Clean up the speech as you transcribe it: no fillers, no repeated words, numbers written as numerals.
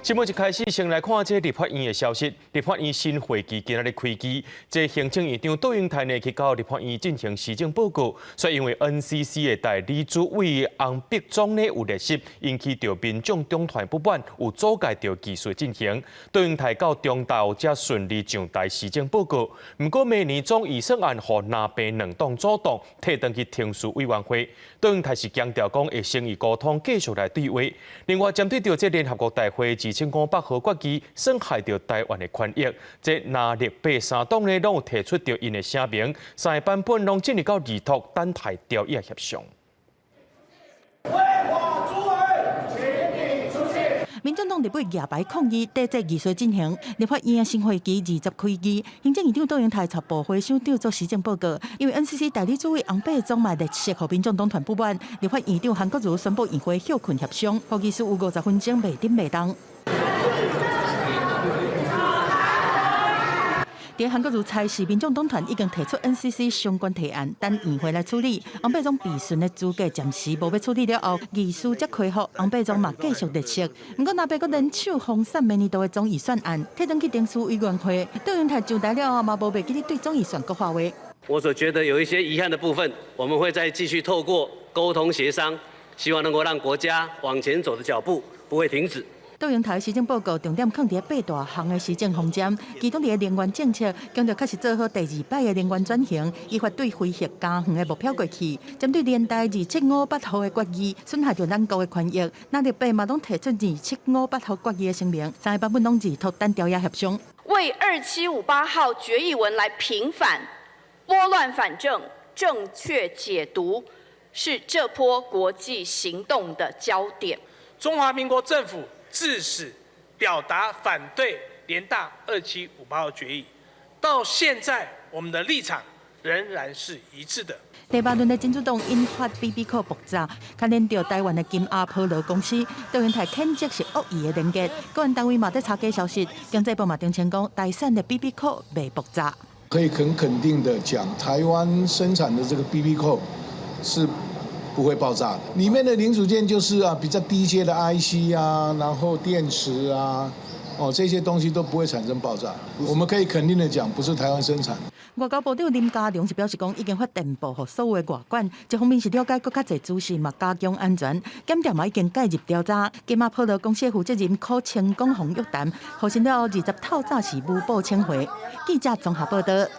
新聞一開始先來看這立法院的消息。立法院新會期今仔日開機，這行政院長卓榮泰呢去到立法院進行施政報告，所以因為 NCC 的代理主委洪碧宗呢有列席，引起著民眾黨團不滿，有阻礙著議事進行。卓榮泰到中晝才順利上台施政報告。毋過明年總預算案予藍白兩黨阻擋，退轉去程序委員會。卓榮泰是強調講會誠意溝通，繼續來對話。另外，針對著這聯合國大會2758號決議損害著台灣的權益，這藍綠白三黨呢攏有提出著𪜶的聲明，三個版本攏進入到議托等待朝野協商。違法主委，請你出席。民進黨立委舉牌抗議，抵制議事進行。立法院新會期20開議，行政院長卓榮泰帶部會首長做施政報告。因為 NCC 代理主委洪碧宗嘛列席，予民眾黨團不滿。立法院長韓國瑜宣布院會歇睏協商，予議事有50分鐘袂振袂動。佇韓國瑜裁示，民眾黨團已經提出 NCC 相關提案，等院會來處理。洪碧宗備詢的資格暫時無欲處理了後，議事才恢復。洪碧宗嘛繼續列席。毋過藍白閣聯手封殺明年度的總預算案，退轉去程序委員會。卓榮泰上台了後嘛無袂記得對總預算閣發話。我所覺得有一些遺憾的部分，我們會再繼續透過溝通協商，希望能夠讓國家往前走的腳步不會停止。卓榮泰施政報告重點放佇八大項的施政方針，其中佇個能源政策，強調確實做好第二擺的能源轉型，依法對非核家園的目標過去。針對聯大2758號的決議，損害著咱國的權益，藍綠白嘛攏提出2758號決議的聲明，三個版本攏議托等朝野協商。為2758號決議文來平反、撥亂反正、正確解讀，是這波國際行動的焦點。中華民國政府自始表達反對聯大2758號決議，到現在我們的立場仍然是一致的。第八輪的真主黨引發 BB 扣爆炸，牽連著台灣的金阿波羅公司，卓榮泰譴責是惡意的連結，國安單位嘛佇查假消息，經濟部嘛澄清講，台產的 BB 扣袂爆炸。可以很肯定的講，台灣生產的這個 BB 扣是不會爆炸的，裡面的零組件就是啊比較低階的 IC 啊，然後電池啊，哦這些東西都不會產生爆炸。我們可以肯定的講，不是台灣生產。外交部長林佳龍是表示講，已經發電報予所有的外館，一方面是了解閣較濟資訊嘛，加強安全，檢調嘛已經介入調查。金馬普羅公司負責人柯清講予約談，予信了後20透早是無報請回。記者綜合報道。